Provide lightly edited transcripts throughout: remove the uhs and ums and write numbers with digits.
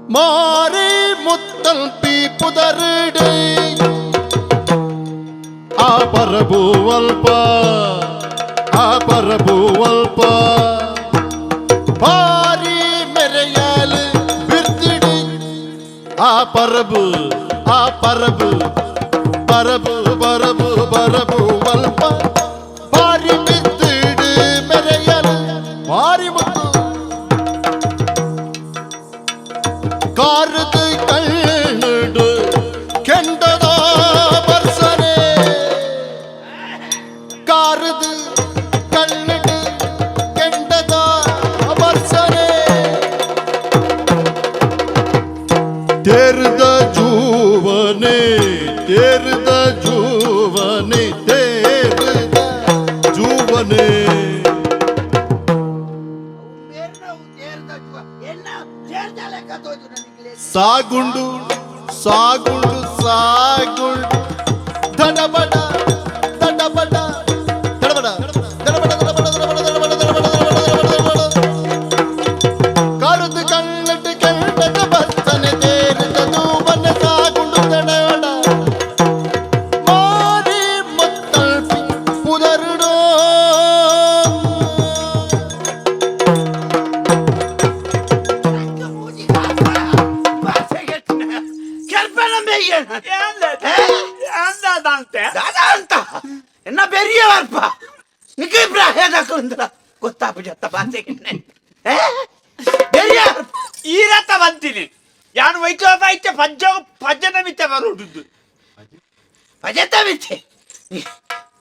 ಮಾರಿ ಮುತ್ತಲ್ಪಿ ಪುದರುಡು ಆ ಪರಬುವಲ್ಪ ಆ ಪರಬುವಲ್ಪ ಬಾರಿ ಮೆರೆಯಲು ಬಿರ್ತಿಡಿ ಆ ಪರಬು ಆ ಪರಬು ಪರಬು ಪರಬು ಪರಬುವಲ್ಪ ಬಾರಿ ಬಿರ್ತಿಡು ಮೆರೆಯಲು ಮಾರಿ ಮುತ್ತು ಕಾರದು ಕಣ್ಣುಡು ಕೆಂಡದ ಬರ್ಸನೆ ಕಾರದು ಕಣ್ಣುಡು ಕೆಂಡದ ಬರ್ಸನೆ ತೇರ್ದ ಜೂವನೆ ತೇರ್ದ ಜೂವನೆ ತೇರ್ದ ಜೂವನೆ. ಸಾಗುಂಡು ಸಾಗುಂಡು ಸಾಗುಂಡು ದಡಬಡ ದಡಬಡ ದಡಬಡ ದಡಬಡ ದಡಬಡ ದಡಬಡ ದಡಬಡ ದಡಬಡ ದಡಬಡ ದಡಬಡ ಕರುದು ಕಣ್ಣಟ್ಟು ಕೆಂಡದ ಬರ್ತನೆ ತೇರಿದ ತೂಬನ ಸಾಗುಂಡು ದಡಬಡ ಮಾರಿ ಮುತ್ತಲ್ಪಿ ಪುದರುಡೋ. ದಾದಾ ಅಂತ ಎನ್ನ ಬೆರಿಯವರ್ಪ ನಿಕ್ಕೆ ಪ್ರಾಯದಕ್ಕುಂದ್ರ ಗೊತ್ತಾಪುಜತ್ತ ಬಾಸೆಗೆ ಬೆರಿಯ. ಈರತ್ತ ಬಂತೀನಿ ಯಾನು ವೈಕ್ಲೋಪ ಐತೆ ಪಜ್ಜ ಪಜ್ಜನ ಮಿತ್ತೆ ಬರುವುದು. ಪಜೆತ ಮಿತ್ತೆ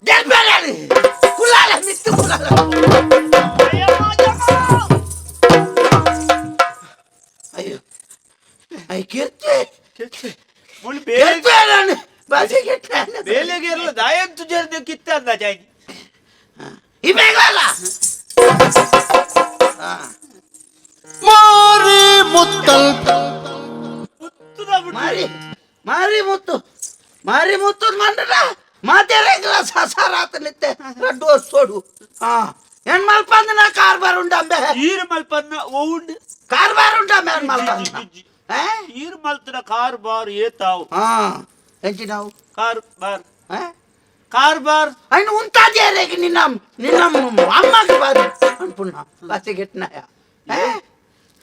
ದೇರ್ಬೇಡ ಕುಲಾಲ ಮಿತ್ತು ಕುಲಾಲ. ಅಯ್ಯೋ ಅಯ್ಯ ಕೀರ್ತಿ. ಮುಳು ಬೇರೆ. ಕೀರ್ತಿ ನಾನು ಬಾಸೆಗೆ. ಬೇಲೆಗೆ ಇರಲ್ಲ ದಾಯಂತು ಜರ್ದು ಕಿತ್ತ ಅಂದ ಜಾಗಿ. ಇಬೇಗಲ್ಲ. ಮಾರಿ ಮುತ್ತಲ್ಪಿ ಮುತ್ತುದ ಬಿಟ್ಟು. ಮಾರಿ ಮಾರಿ ಮುತ್ತು ಮಾರಿ ಮುತ್ತು ಮಂಡಲ ಮಾತೇರೆಂಗ್ಲ ಸಸಾರಾತ ನಿತ್ತೆ ರಡ್ಡು ಸೋಡು ಹಾ ಏನ್ ಮಲ್ಪಂದ ನಾ ಕಾರ್ಬಾರ್ ಉಂಡಂಬೆ. ಈರು ಮಲ್ಪನ್ನ ಓಂಡ್. ಕಾರ್ಬಾರ್ ಉಂಡಂಬೆ ಏನ್ ಮಲ್ಪಂದ ಏ? ಈರು ಮಲ್ತನ ಕಾರ್ ಬಾರ್ ಏತಾವು. ಹಾ ಎಂಚಿ ನಾವು. ಕಾರ್ ಬಾರ್. ಏ? ಕಾರ್ ಬಾರ್. అయిన ఉంటాది నిన్న నిన్న అమ్మకి బాధ అనుకున్నా బస్సు గిట్టినాయా.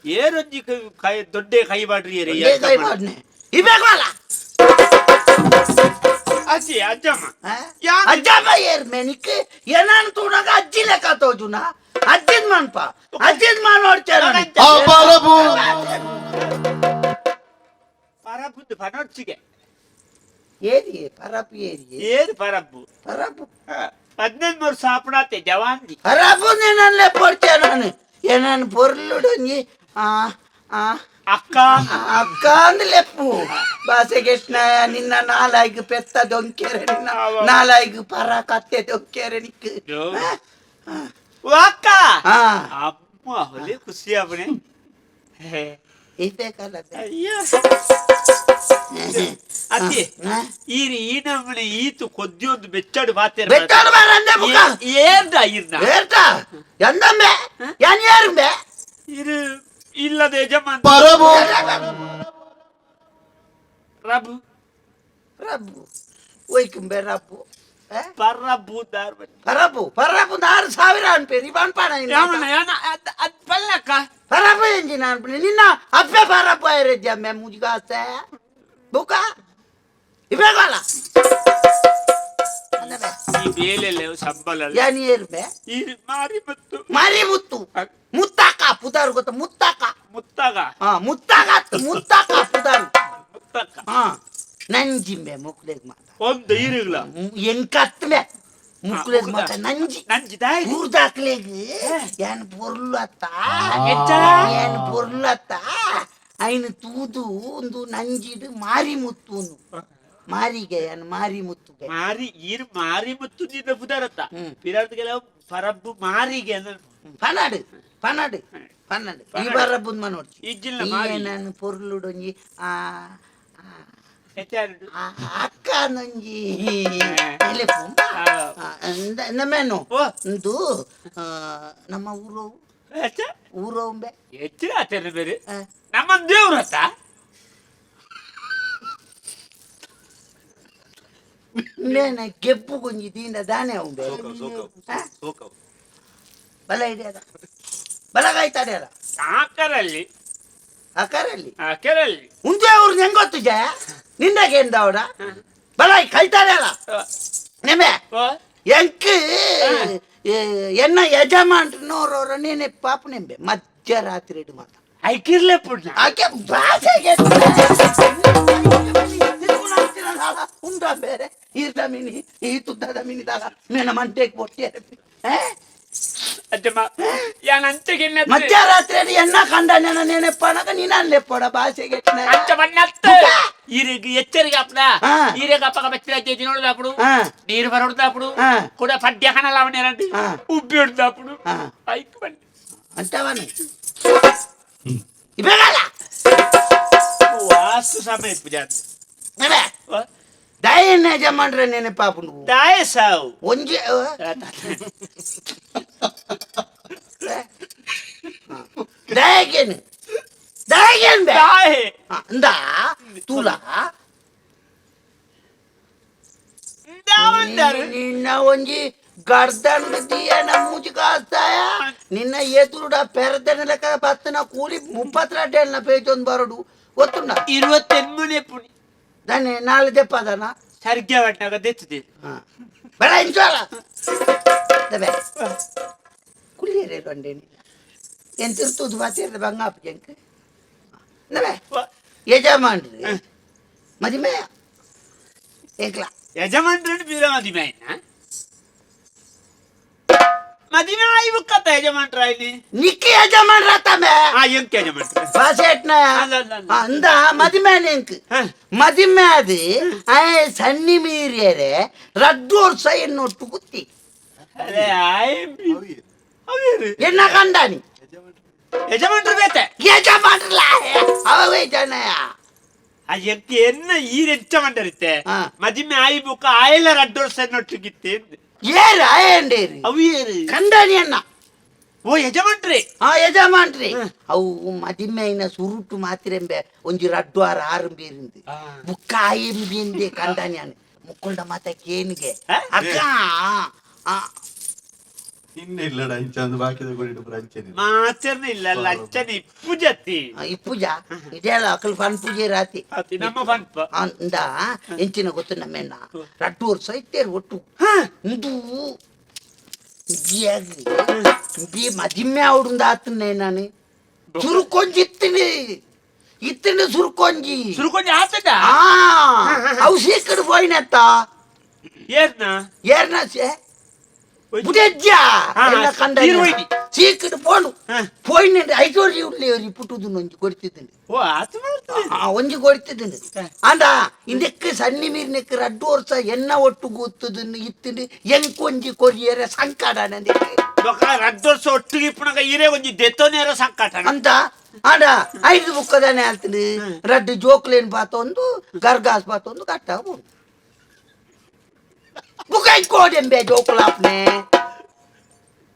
ಏರೊಂಜಿ ಕೈ ದೊಡ್ಡ ಕೈ ಮಾಡ್ರಿ. ఇవే కావాలా? ಅಜ್ಜಿ ಅಜ್ಜಮ್ಮ. ಅಜ್ಜಮ್ಮ ಏರ್ ಮೆನಿಕ್ ಏನಾನು ತೂನಾಗ ಅಜ್ಜಿ ಲೆಕ್ಕ ತೋಜುನ ಅಜ್ಜಿದ್ ಮನ್ಪ ಅಜ್ಜಿದ್ ಮಾನ್ ನೋಡ್ತೇನೆ. ಆ ಪರಬು ಪರಬುದ್ದು ಪನೊಚ್ಚಿಗೆ. ಏರಿ ಪರಪು ಏರಿ. ಏರು ಪರಬ್ಬು. ಪರಪು. 15 ವರ್ಷ ಸಾಪಣಾತೆ ಜವಾನ್ದಿ. ಪರಪು నేనల్లే పొడిచాను ఏనాను పొర్లుడు ఆ ఆ ಅಕ್ಕ. ಅಕ್ಕ ಅಂದ್ಲೆಪ್ಪು ಬಾಸೆಗೆಟ್ನಾಯ ನಿನ್ನ ನಾಲಾಯ್ಗು ಪೆತ್ತ ದೊಂಕೆರೆ ನಿನ್ನ ನಾಲಾಯ್ಗು ಪರ ಕತ್ತೆ ದೊಂಕೆರೆ ನಿಕ್ಕು. ಯೋ. ಆ? ಓ ಅಕ್ಕ. ಹಾ. ಅಮ್ಮ ಹೊಲೆ ಖುಷಿ ಅವನೇ. ಇಬೇಕಲ್ಲ. ಅಯ್ಯೋ ಅತ್ತಿ. ಹಾ? ಈರಿ ಈ ನಮ್ಮನೆ ಈತು ಕೊದ್ದಿಯೊಂದು ಬೆಚ್ಚಾಡು ಮಾತೇರ. ಬೆಚ್ಚಾಡು ಬಾರಂದೆ ಮುಖ. ಏರ್ದ ಇರ್ನ. ಏರ್ತ ಎಂದಂಬೆ ಏನ್ ಏರ್ಂಬೆ. ಇರು ಇಲ್ಲದ ಯಜಮಾನ್. ಪರಬು ರಬು. ರಬ್ಬು ಒಯ್ಕುಂಬೆ ರಬ್ಬು ಆ? ಪರಬು ದಾರ್. ಪರಬು ಪರಬು 6000 ಅನ್ಪೇರಿ ಬನ್ಪಾಣ. ಯಾವನ ಯಾನ ಅದ್ ಅದ್ ಪಲ್ಲಕ್ಕ. ಪರಬು ಎಂಜಿನ ಅನ್ಪಿ ನಿನ್ನ ಅಪ್ಪೆ ಪರಬು ಐರೆದ್ಯಮ್ಮೆ ಮುಜುಗಾಸೆ ಬುಕ ಇಬೇಕಲ್ಲ. ಈ ಬೇಲೆಲ್ಲ ಸಂಬಳ. ಏನ್ ಏರ್ಬೆ. ಈ ಮಾರಿ ಮತ್ತು ಮಾರಿ ಮುತ್ತು ಮುತ್ತಾಕ ಪುದಾರು ಗೊತ್ತ ಮುತ್ತಾಕ. ಮುತ್ತಾಗ. ಹಾ ಮುತ್ತಾಕ ಮುತ್ತಾಕ ಪುದಾರು. ಮುತ್ತಕ್ಕ. ಹಾ ನಂಜಿಂಬೆ ಮುಕ್ಲೆಗ್ ಮಾತ. ಒಂದು ಈರುಗಳ. ಎಂಕತ್ಮೆ ಮುಕ್ಲೆಗ್ ಮಾತ ನಂಜಿ. ನಂಜಿ ದಾಯಿ. ಊರ್ದಾಕ್ಲೆಗ್ ಏನ್ ಪೊರ್ಲು ಅತ್ತ. ಎಂಚ? ಏನ್ ಪೊರ್ಲು ಅತ್ತ ಐನ್ ತೂದು ಒಂದು ನಂಜಿಡು ಮಾರಿ ಮುತ್ತು ಮಾರಿಗೆ ಏನ್ ಮಾರಿ ಮುತ್ತುಗೆ. ಮಾರಿ ಈರು ಮಾರಿ ಮತ್ತು ನಿನ್ನ ಪುದಾರತ್ತ. ಹ್ಮ್. ಪಿರಾರ್ದ ಕೆಲವು ಪರಬ್ಬು ಮಾರಿಗೆ ಅಂದ್ರೆ. ಪನಾಡು ಪನಾಡು ಪನ್ನಾಡು ಈ ಬಾರ ಬುಂದ್ ನೋಡ್ಚಿ. ಇಜ್ಜಿಲ್ಲ ಮಾರಿ. ನಾನು ಪೊರ್ಲುಡೊಂಜಿ ಆ ಆ, ಹೆಚ್ಚಾರುಡು. ಆ ಅಕ್ಕ ನೊಂಜಿ ಎಲೆಪು. ನಮ್ಮೇನು. ಓ. ಇಂದು ನಮ್ಮ ಊರು. ಹೆಚ್ಚ? ಊರು ಉಂಬೆ. ಹೆಚ್ಚಿನ ಆತೇನೆ ಬೇರೆ. ನಮ್ಮ ದೇವ್ರತ್ತ ನೇನ ಗೆಪ್ಪು ಗೊಂಜಿ ದೀನ ದಾನೆ ಉಂಡೆ ಬಲ ಹಿಡಿಯದ ಬಲಗಾಯ್ತಾಡೆ ಅಲ್ಲ ಆಕರಲ್ಲಿ ಆಕಾರಲ್ಲಿ ಆಕರಲ್ಲಿ ಉಂದೆ ಅವ್ರು ಹೆಂಗ್ ಗೊತ್ತು ಜಯ ನಿಂದಾಗೇನ್ ಅವಡ ಬಲ ಕೈತಾರೆ ಅಲ್ಲ ನೆಮೆ ಎಂಕ್ ಎನ್ನ ಯಜಮಾನ್ರನೋರವ್ರ ನೀನೆ ಪಾಪ ನಿಂಬೆ ಮಧ್ಯರಾತ್ರಿ ಇಡು ಮಾತ ಐಕಿರ್ಲೆ ಪುಣ್ಣ ಆಕೆ ಭಾಷೆಗೆ ಉಂಡ ಬೇರೆ ಈರ್ದ ಮಿನಿ ಈ ತುದ್ದದ ಮಿನಿದಾಗ ನಿನ್ನ ಮಂಟೆಗೆ ಪೊಟ್ಟಿ ಅಜ್ಜಮ್ಮ ಯಾನ್ ಅಂತೆಗೆ ಮಧ್ಯರಾತ್ರಿ ಎನ್ನ ಕಂಡ ನೆನ ನೆನಪನಗ ನೀನಲ್ಲೆಪ್ಪಡ ಭಾಷೆಗೆ ಅಂಚ ಬಣ್ಣತ್ತ ಈರಿಗೆ ಎಚ್ಚರಿಕೆ ಅಪ್ಪಡ ಆ. ಈರೆಗೆ ಅಪ್ಪಗ ಬಚ್ಚಿರ చేతి ನೋಡಿದప్పుడు ఆ. నీరు బరొడదప్పుడు ఆ. కూడా పడ్య కనలావనేరండి ఆ. ఉబ్బి ఉడదప్పుడు ఆ. ఐకి బండి అంటావాను ఇవేగాల వాస్తు సమయ పూజ ఇవే ದಯನ್ನ ಯಜಮಾನ್ರೆ ನೆನಪಾಪು నువ్వు దాయ సావు ಒಂಜಿ ದಯಗೇನು ದಯಗೇನು ಬೇ దాయే ಅಂದ ತುಲಾ దావంటారు ನಿನ್ನ ಒಂಜಿ ಗರ್ದನ್ ದಿಯನ ಮೂಜಿ ಕಾಸ್ತಾಯ ನಿನ್ನ ಎದುರುಡ ಪೆರದನ ಲೆಕ್ಕ ಬತ್ತನ ಕೂಲಿ ಮುಪ್ಪತ್ತೆರಡು ಪೇಜೊಂದು ಬರಡು ಗೊತ್ತುಂಡ 28 పుణి దాన్ని నాలుగు దెప్పదనా సరిగ్గా పట్టినాక తెచ్చుది బెడ ఇంచాల దబే కుళ్ళేరే రండి ఏం తిరుతుంది బాతీరు బంగాపు జంక్ దబే యజమాని మదిమే ఏక్లా యజమానుడు బీర మదిమే మదిమే అయి కథ యజమానుడు ఆయన నీకు యజమాని రాతామే ఆ ఎంక యజమానుడు బాసేట్నా అಲ್ಲ, ಅಲ್ಲ, ಅಲ್ಲ. ಅಂದ ಮದಿಮೆ ನಿಂಕ್ ಮದಿಮೆ ಅದು ಸನ್ನಿ ಮೀರಿಯರೆ ರಡ್ಡು ವರ್ಷ ಎನ್ನೊಟ್ಟು ಗುತ್ತಿ ಅರೆ ಆಯ್ ಎನ್ನ ಕಂಡಾನಿ ಯಜಮಾನ್ರು ಬೇತೆ ಯಜಮಾನ್ರಲ್ಲ ಅವೇ ಜನಯ ಆ ಎಂಕ ಎನ್ನ ಈ ಎಂಚ ಮಂಡರಿತ್ತೆ ಆ. ಮದಿಮೆ ಆಯಿ ಬುಕ್ಕ ಆಯಲ ರಡ್ಡು ವರ್ಷ ಎನ್ನೊಟ್ಟಿಗಿತ್ತೆ ಏರು ಆಯಂಡೇರಿ ಅವು ಏರು ಕಂಡಾನಿ ಅನ್ನ ಓ ಯಜಮಾನ್ರಿ ಆ ಯಜಮಾನ್ರಿ ಅವು ಮದಿಮೆಯಿನ ಸುರುಟು ಮಾತಿರೆಂಬೆ ಒಂಜಿ ರಡ್ಡು ಆರು ಆರು ಬೀರಿಂದು ಬುಕ್ಕ ಆಯಿಂಬಿಂದೆ ಕಂಡಾನಿ ಅನ್ನ ಮುಕ್ಕೊಂಡ ಮಾತ ಕೇನಿಗೆ ಆ? ಅಕ್ಕ ಆ, ಇನ್ನಿಲ್ಲಡ ಇಂಚಂದು ಬಾಕಿದ ಕೊಡಿಡು ಅಂಚನೆ ಮಾಚರ್ನ ಇಲ್ಲ ಅಲ್ಲ ಅಂಚನೆ ಇಪ್ಪು ಜತ್ತಿ ಆ, ಇಪ್ಪುಜ ಇದೆಲ್ಲ ಅಕಲ್ ಫನ್ ಪೂಜೆ ರಾತಿ ಅತಿ ನಮ್ಮ ಪನ್ಪ ಅಂದ ಎಂಚಿನ ಗೊತ್ತು ನಮ್ಮೆನ್ನ ರಡ್ಡು ವರ್ಷ ಇತ್ತೇರು ಒಟ್ಟು ಇಂದು ಬಿ ಮದಿಮೆ ಅವಡುಂದ ಆತನೆ ನಾನು ಸುರುಕೊಂಜಿ ಇತ್ತಿನಿ ಇತ್ತಿನಿ ಸುರುಕೊಂಜಿ ಸುರುಕೊಂಜಿ ಆತದ ಆ ಅವು ಸೀಕಡು ಪೋಯಿನತ್ತ ಏರ್ನ ಏರ್ನ ಸೇ ಬುಡೆಜ್ಜ ಆ, ಎಲ್ಲ ಕಂಡ తీరువైది. ಸೀಕಡು ಪೋನು ಹಾ. ಪೋಯಿನ ಐಸೋರಿ ಉಳ್ಳಿ ಪುಟ್ಟುದು ಒಂಜಿ ಕೊಡ್ತಿದ್ದೀನಿ ಓ ಆತ ಮಾಡ್ತದೆ ಆ, ಒಂಜಿ ಕೊಡ್ತಿದ್ದೀನಿ ಅಂದ ಇಂದಕ್ಕೆ ಸನ್ನಿ ಮೀರಿನಕ್ಕೆ ರಡ್ಡು ವರ್ಷ ಎನ್ನ ಒಟ್ಟು ಗೊತ್ತದನ್ನು ಇತ್ತಿಂಡು ಎಂಕೊಂಜಿ ಕೊರಿಯರೆ ಸಂಕಟ ನಂದಿಕ್ಕೆ ಬೊಕ ರಡ್ಡು ವರ್ಷ ಒಟ್ಟಿಗೆ ಇಪ್ಪುನಗ ಈರೇ ಒಂಜಿ ದೆತ್ತೋನೇರ ಸಂಕಟ ಅಂತ ಆಡ ಐದು ಬುಕ್ಕದಾನೆ ಹೇಳ್ತೀನಿ ರಡ್ಡು ಜೋಕ್ಲೇನ್ ಬಾತೊಂದು ಗರ್ಗಾಸ್ ಬಾತೊಂದು ಕಟ್ಟ ಬುಕ್ಕ ಇಕ್ಕೋಡೆಂಬೆ ಜೋಕುಲಾಪ್ನೆ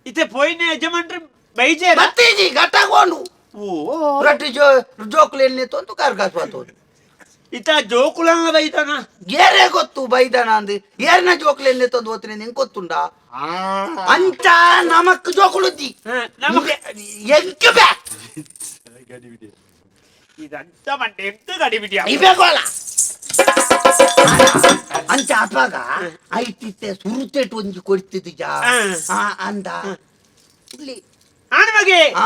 ಇತ್ತೆ ಪೋಯಿನ ಯಜಮಾನ್ರು ಬೈಜೇರ ಬತ್ತೀಜಿ ಗಟ್ಟಾಕೊಂಡು ಓ ರಡ್ಡು ಜೋ ಜೋಕ್ಲೇನ್ ತೊಂದು ಗರ್ಗಾಸ್ ಬಾತೊಂದು ಇತ್ತ ಜೋಕುಲಂಗ ಬೈತಾನ ಏರೇ ಗೊತ್ತು ಬೈದನ ಅಂದು ಏರ್ನ ಜೋಕ್ಲೇನ್ ತಂದು ಓದ್ತೀನಿ ನಿಂಗೆ ಗೊತ್ತುಂಡ ಅಂಚ ನಮಕ್ ಜೋಕುಲುದ್ದಿ ನಮಕ್ ಎಂಕ್ ಬೇ ಗಡಿಬಿಡಿ ಇದಂತ ಮಂಡೆ ಎಂತ ಗಡಿಬಿಡಿ ಇಬೇಕೋಲ ಅಂಚ ಅಪಾಗ ಐತಿತ್ತೆ ಸುರುತೆಟ್ ಒಂಜಿ ಕೊಡ್ತಿದ್ದು ಜಾ ಆ ಅಂದ ಇಲ್ಲಿ ಆಣ ಮಗೆ ಆ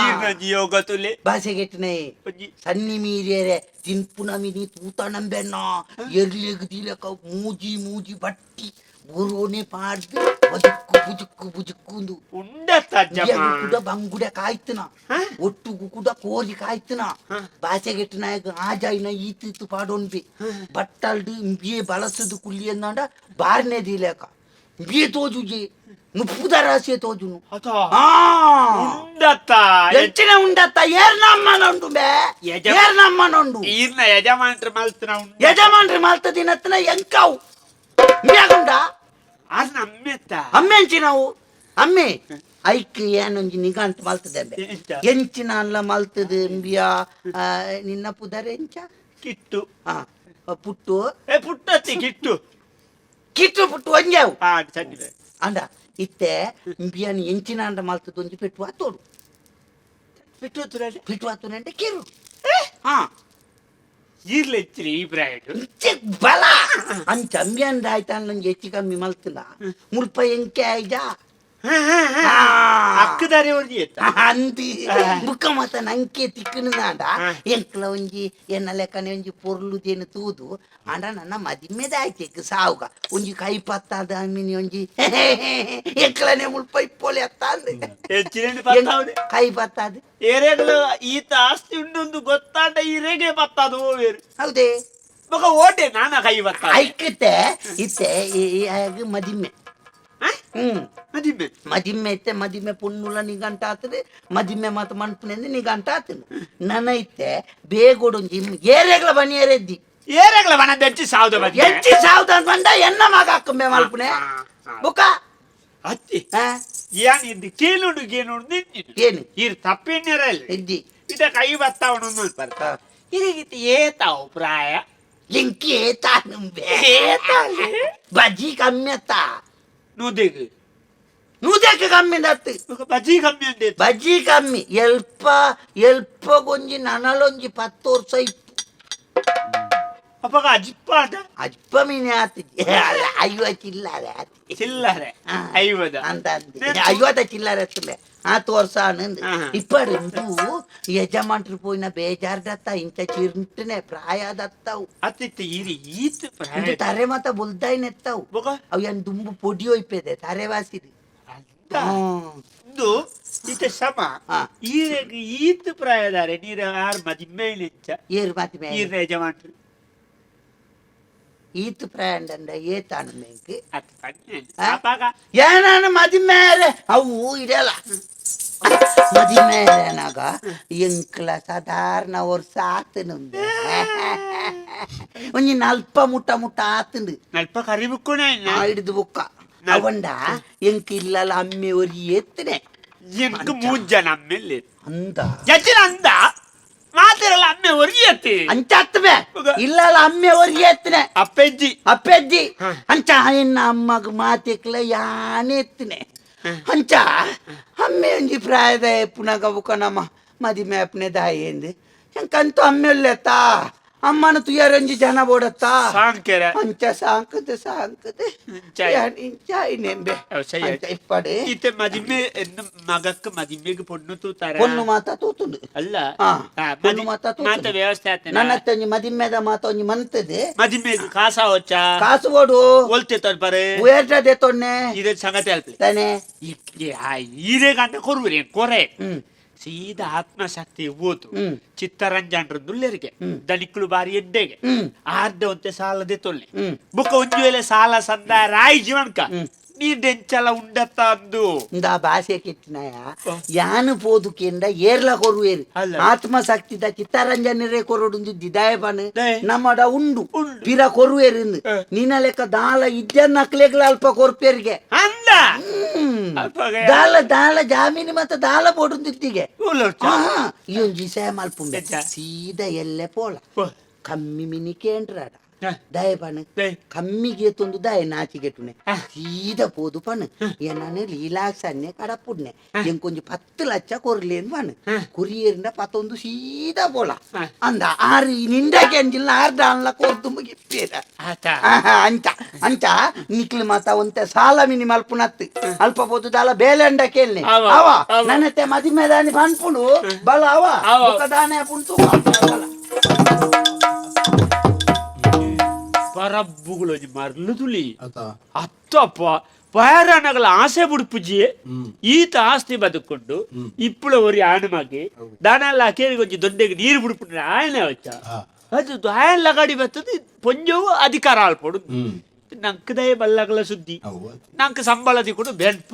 ಈರ್ನ ಯೋಗ ತುಲೆ ಭಾಷೆಗೆಟ್ಟನೆ ಒಂಜಿ ಸನ್ನಿ ಮೀರಿಯರೆ ತಿನ್ಪುನ ಮಿನಿ ತೂತ ನಂಬೆಣ್ಣ ಎರ್ಲಿಗ್ ದಿಲಕ ಮೂಜಿ ಮೂಜಿ ಬಟ್ಟಿ ಬೋರೋನೆ ಪಾಡ್ದು ಬದುಕು ಬುಜುಕ್ಕು ಬುಜುಕ್ಕು ಉಂಡತ್ತ ಅಜ್ಜಮ್ಮ ಕೂಡ ಬಂಗುಡೆ ಕಾಯ್ತನ ಹ? ಒಟ್ಟುಗು ಕೂಡ ಕೋರಿ ಕಾಯ್ತನ ಬಾಸೆಗೆಟ್ಟು ನಾಯಕ ಆ ಜಾಯಿನ ಈತಿತ್ತು ಪಾಡೋನ್ಬಿ ಬಟ್ಟಲ್ಡು ಇಂಬಿಯೇ ಬಳಸದು ಕುಲ್ಲಿ ಅಂದಾಂಡ ಬಾರ್ನೆ ದಿಲೇಕ ಇಂಬಿಯೇ ತೋಜುಜಿ ಮುಪ್ಪುದ ರಾಶಿಯೇ ತೋಜುನು ಅಥವಾ ಆ ಉಂಡತ್ತ ಎಂಚಿನ ಉಂಡತ್ತ ಏರ್ನಮ್ಮನುಂಡು ಬೇ ಏರ್ನಮ್ಮನುಂಡು ಈರ್ನ ಯಜಮಾನ್ರ ಮಲ್ತನ ಉಂಡ ಯಜಮಾನ್ರಿ ಮಲ್ತ ದಿನತ್ತನ ಎಂಕಾವು ಮ್ಯಾಗುಂಡ ಆರ್ನ ಅಮ್ಮೆತ್ತ ಅಮ್ಮೆಂಚಿನವು ಅಮ್ಮೆ ಐಕ್ ಏನೊಂಜಿ ನಿಗಂಟ್ ಮಲ್ತದೆ. ಎಂಚ? ಎಂಚಿನ ಅಲ್ಲ ಮಲ್ತದೆ ಇಂಬಿಯ ನಿನ್ನ ಪುದರ್ ಎಂಚ? ಕಿಟ್ಟು. ಹಾ, ಪುಟ್ಟು. ಏ ಪುಟ್ಟತ್ತಿ ಕಿಟ್ಟು. ಕಿಟ್ಟು ಪುಟ್ಟು ಒಂಜಾವು. ಹಾ ಸರಿ. ಅಂಡ ಇತ್ತೆ ಇಂಬಿಯನ್ ಎಂಚಿನ ಅಂಡ ಮಲ್ತದ ಒಂಜಿ ಪೆಟ್ಟು ಆತೋಡು. ಪೆಟ್ಟು ಹತ್ತುರ? ಪೆಟ್ಟು ಆತೋನಂటే ಕಿರು. ಹಾ. ಈರ್ಲೆ ಹೆಚ್ಚಿರಿ ಈ ಪ್ರಾಯಡ್. ಇಂಚೆ ಬಲ ಅಂಚ ಅಂಬಿಯನ್ ಆಯ್ತಾನ ಒಂಜಿ ಹೆಚ್ಚು ಕಮ್ಮಿ ಮಲ್ತದ ಮುಲ್ಪ ಎಂಕೆ ಆಯ್ಜಾ. ಅಕ್ಕದಾರೆ ಒಂಜಿ ಎತ್ತ. ಅಂದಿ ಬುಕ್ಕ ಮಾತ ನಂಕೆ ತಿಕ್ಕಣದಾಂಡ ಎಂಕ್ಲ ಒಂಜಿ ಎನ್ನ ಲೆಕ್ಕನೆ ಒಂಜಿ ಪೊರ್ಲು ದೇನು ತೂದು ಆಂಡ ನನ್ನ ಮದಿಮೆದ ಆಯ್ತು ಸಾವುಗ ಒಂಜಿ ಕೈ ಪತ್ತಾದ ಅಮ್ಮಿನಿ ಒಂಜಿ ಎಂಕ್ಲನೆ ಮುಲ್ಪ ಇಪ್ಪೋಲೆ ಅತ್ತ ಅಂದೆ. ಹೆಚ್ಚಿನ ಪತ್ತಾವ್ದೆ. ಕೈ ಪತ್ತಾದ. ಏರೇಗಲ ಈತ ಆಸ್ತಿ ಉಂಡೊಂದು ಗೊತ್ತಾಂಡ ಈ ರೇಗೆ ಪತ್ತಾದು ಹೋವೇರು. ಹೌದೇ? ಬೊಕ ಓಟೆ ನಾನ ಕೈ ಬತ್ತ. ಐಕತೆ ಇತ್ತೆ ಈ ಮದಿಮೆ. ಮದಿಮೆ. ಮದಿಮೆ ಇತ್ತೆ ಮದಿಮೆ ಪೊನ್ನುಲ ನಿಗಂಟ ಆತದೆ, ಮದಿಮೆ ಮಾತ ಮನ್ಪುನೆಂದು ನಿಗಂಟ ಆತದೆ. ನನ್ನ ಇತ್ತೆ ಬೇಗೊಡೊಂಜಿ ಏರೆಗ್ಲ ಬನಿ ಏರೆದ್ದಿ. ಏರೇಗಲ ಬನ ದೆಂಚಿ ಸಾವ್ದ ಮದಿಮೆ. ಎಂಚಿ ಸಾವ್ದ ಬಂದ ಎನ್ನ ಮಗ ಅಕ್ಕಂಬೆ ಮಲ್ಪುನೆ ಬುಕ್ಕ. ಅತ್ತಿ. ಆ? ಯಾನ್ ಇಂದು ಕೇಳುಂಡು ಗೇನುಂಡು ನಿಂತಿನು. ಏನು? ಈರ್ ತಪ್ಪೆಣ್ಣೆರಲ್ಲಿ. ಇದ್ದಿ. ಇದ ಕೈ ಬತ್ತಾವಣ ಮಲ್ಪರ. ಇದೀಗಿತ್ತು ಏತಾವು ಪ್ರಾಯ? ಲಿಂಕಿ ಏತಾನುಂಬೆ. ಏತಾಲೆ? ಬಜ್ಜಿ ಕಮ್ಮಿ ಅತ್ತ. ನೂದೆಗ್. ನೂದಕ್ಕೆ ಕಮ್ಮಿ ದತ್ತು. ಬೊಕ ಬಜ್ಜಿ ಕಮ್ಮಿ ಅಂದೆ. ಬಜ್ಜಿ ಕಮ್ಮಿ ಎಲ್ಪ ಎಲ್ಪ ಗೊಂಜಿ ನನಲೊಂಜಿ 10 ವರ್ಷ ಇಪ್ಪು. ಅಪ್ಪಗ ಅಜಿಪ್ಪ ಆಟ. ಅಜ್ಪ ಮೀನೆ ಆತು ಅಲ್ಲ 50 ಚಿಲ್ಲರೆ ಆತು. ಚಿಲ್ಲರೆ. ಆ. ಐವದ. ಅಂತ ಅಂದೆ 50 ಚಿಲ್ಲರೆ ಎತ್ತುಂಬೆ ಆತು ವರ್ಷ ಆನಂದ್. ಇಪ್ಪಡು ಇಂದು ಯಜಮಾನ್ರು ಪೋಯಿನ ಬೇಜಾರ್ದತ್ತ ಇಂಚ ಚಿಂಟನೆ ಪ್ರಾಯದತ್ತವು. ಅತ್ತಿತ್ತ ಈರಿ ಈತ್ ಪ್ರಾಯ. ಇಂದು ತರೆ ಮಾತ ಬುಲ್ದಾಯಿನ ಎತ್ತವು. ಬೊಕ? ಅವು ಏನ್ ದುಂಬು ಪೊಡಿ ಒಯ್ಪೆದೆ ತರೆ ವಾಸಿದು. ಅಂತ. ಇಂದು ಇತ್ತ ಶಮ. ಈರೆಗ್ ಈತ್ ಪ್ರಾಯದಾರೆ ನೀರ ಆರ್ ಮದಿಮೆ ಇಲ್ಲಿಂಚ. ಏರು ಮದಿಮೆ? ಈರ್ನ ಯಜಮಾನ್ರು. ಈತ್ ಪ್ರಾಯಂಡಂಡ ಏತಾನು ಮೆಂಕ್. ಅತ್ ಪನ್ನೆ. ಆ? ಅಪಾಗ. ಏನಾನ ಮದಿಮೇರೆ ಅವು ಇರಲ್ಲ ಮದಿಮೇರೆನಾಗ ಎಂಕ್ಲ ಸಾಧಾರಣ ವರ್ಷ ಆತನುಂಬೆ ಒಂಜಿ ನಲ್ಪ ಮುಟ್ಟ ಮುಟ್ಟ ಆತಂದು. ನಲ್ಪ ಕರಿಬುಕ್ಕುನೆ. ಹಿಡಿದು ಬುಕ್ಕ ಅವಂಡ ಎಂಕ್ ಇಲ್ಲಲ್ಲ ಅಮ್ಮೆ ಒರಿ ಎತ್ತನೆ. ಎಂಕ್ ಮೂಜ್ ಜನ ಅಮ್ಮೆಲ್ಲಿ. ಅಂದ. ಜಜ್ಜಿನ ಅಂದ ಮಾತಿರಲ್ಲ ಅಮ್ಮೆ ಒರಿಯತ್ತಿ. ಅಂಚ ಅತ್ತಬೆ ಇಲ್ಲಲ್ಲ ಅಮ್ಮೆ ಒರಿ ಎತ್ತನೆ. ಅಪ್ಪೆಜ್ಜಿ. ಅಪ್ಪೆಜ್ಜಿ ಅಂಚ ಎನ್ನ ಅಮ್ಮಗ್ ಮಾತೆಕ್ಲ ಯಾನೆ ಎತ್ತನೆ ಅಂಚ ಅಮ್ಮೆ ಒಂಜಿ ಪ್ರಾಯದ ಪುನಗ ಬುಕ್ಕ ನಮ್ಮ ಮದಿಮೆ ಅಪ್ಪನೆ ದಾಯೇಂದು ಎಂಕಂತೂ ಅಮ್ಮೆ ಒಲ್ಲೆತ್ತಾ ಅಮ್ಮನ ತುಯರಂಜಿ ಜನ ಬೋಡತ್ತಾ. ಸಾಂಕೆರೆ. ಅಂಚ ಸಾಂಕದೆ ಸಾಂಕದೆ. ಇಂಚ ನೆಂಬೆ. ಅವ್ ಸರಿ. ಅಂಚ ಇಪ್ಪಡೆ. ಇತ್ತೆ ಮದಿಮೆ ಎನ್ನ ಮಗಕ್ಕೆ ಮದಿಮೆಗೆ ಪೊಣ್ಣು ತೂತಾರ? ಪೊಣ್ಣು ಮಾತ ತೂತುಂಡು. ಅಲ್ಲ. ಪೊಣ್ಣು ಮಾತ ಮಾತ ತೂತುಂಡು. ವ್ಯವಸ್ಥೆ ಆತನ. ನನ್ನ ಒಂಜಿ ಮದಿಮ್ಮೆದ ಮಾತ ಒಂಜಿ ಮಂತದೆ. ಮದಿಮೆಗೆ ಕಾಸ ಹೋಚ? ಕಾಸು ಕೊಡು. ಒಲ್ತೆ ತೋರ್ಪರೆ. ಉಯರ್ಟದೆ ತೊನ್ನೆ. ಇದೇ ಸಂಗತಿ ಅಲ್ಪಿ. ತಾನೆ. ಈರೇ ಗಂಡ ಕೊರುವಿರಿ ಕೊರೆ. ಸೀದಾ ಆತ್ಮಶಕ್ತಿ ಓತು. ಚಿತ್ತರಂಜನ್ ದುಲ್ಲೆರಿಗೆ ದನಿಕ್ಳು ಬಾರಿ ಎಡ್ಡೆಗೆ. ಆರ್ಧ ಒಂತೆ ಸಾಲದೆ ತೊಲ್ಲೆ. ಬುಕ್ಕ ಒಂಜಿ ವೇಳೆ ಸಾಲ ಸಂದ ರಾಯಿ ಜೀವನ್ಕ ನೀರ್ ದೆಂಚಲ ಉಂಡತ್ತ ಅಂದು. ಇಂದ ಭಾಷೆ ಕಿಟ್ಟಿನಾಯ ಯಾನು ಪೋದುಕೆಂಡ ಏರ್ಲ ಕೊರುವೇರು. ಅಲ್ಲ. ಆತ್ಮಶಕ್ತಿದ ಚಿತ್ತರಂಜನರೇ ಕೊರೊಡುಂದು ದಿದಾಯ ಪನ್. ದಾಯೆ? ನಮ್ಮಡ ಉಂಡು. ಉಂಡು. ಪಿರ ಕೊರುವೇರು. ನಿನ್ನ ಲೆಕ್ಕ ದಾಲ ಇದ್ಯನ್ನ ಅಕ್ಲೆಗ್ಲ ಅಲ್ಪ ಕೊರ್ಪೇರಿಗೆ. ಅಂದ. ಅಲ್ಪಗ ದಾಲ ದಾಲ ಜಾಮೀನು ಮತ್ತೆ ದಾಲ ಬೋಡುಂದಿತ್ತಿಗೆ. ಉಲ್ಲೊರ್ಚ. ಈ ಒಂಜಿ ಸೇ ಮಲ್ಪುಂಬೆ. ಎಂಚ? ಸೀದಾ ಎಲ್ಲೆ ಪೋಲ. ಪೋ. ಕಮ್ಮಿ ಮಿನಿ ಕೇಂದ್ರಾಡ. ದಯ ಪಣ. ದಾಯೆ? ಕಮ್ಮಿಗೆ ತೊಂದು ದಯ ನಾಚಿಗೆಟುನೆ ಸೀದಾ ಪೋದು ಪಣ ಏನಾನು ಲೀಲಾಕ್ಸನ್ನೆ ಕಡಪುಡ್ನೆ ಎಂಕೊಂಜಿ 10 ಲಕ್ಷ ಕೊರ್ಲಿ ಅಂತ ಪಣ ಕೊರಿಯರಿಂದ ಪತ್ತೊಂದು ಸೀದಾ ಪೋಲ. ಅಂದ ಆರು ನಿಂಡ ಕೆಂಜಿಲ್ಲ ಆರು ಡಾನ್ಲ ಕೊರ್ದು ಮುಗಿಪ್ಪೇರ. ಆತ. ಅಂಚ ಅಂಚ ನಿಕ್ಲು ಮಾತ ಒಂತೆ ಸಾಲ ಮಿನಿ ಮಲ್ಪುನತ್ತು ಅಲ್ಪ ಪೋದು ದಾಲ ಬೇಲೆಂಡ ಕೇಳ್ನೆ. ಅವ, ಅವ ಅವ. ನನ್ನತ್ತೆ ಮದಿಮೆದಾನಿ ಪನ್ಪುಂಡು ಬಲ ಅವ. ಅವ. ಬೊಕ್ಕ ದಾನೆ ಪುಂಟು ಬಲ. ಪರಬ್ಬುಗಳು ಒಂಜಿ ಮರ್ಲು ತುಲಿ. ಅತ. ಅತ್ತಪ್ಪ ಪಯರನಗಲ ಆಸೆ ಬುಡ್ಪುಜಿ ಈತ ಆಸ್ತಿ ಬದುಕೊಂಡು ಇಪ್ಪುಳ ಒರಿ ಆಣಮಗೆ ದಾನಲ್ಲ ಅಕೇರಿಗೆ ಒಂಜಿ ದೊಡ್ಡೆಗೆ ನೀರು ಬುಡ್ಪುಂಡ ಆಯನ ವಚ್ಚ. ಅದು ಆಯನ ಲಗಾಡಿ ಬರ್ತದೆ ಪೊಂಜವು ಅಧಿಕಾರ ಆಳ್ಪೊಡು. ನಂಕದಯ ಬಲ್ಲಗಲ ಸುದ್ದಿ. ಅವು. ನಂಗೆ ಸಂಬಳ ತಿಕ್ಕೊಂಡು ಬೆನ್ಪ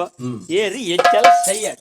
ಏರಿ ಹೆಚ್ಚಲ ಸಯ್ಯ.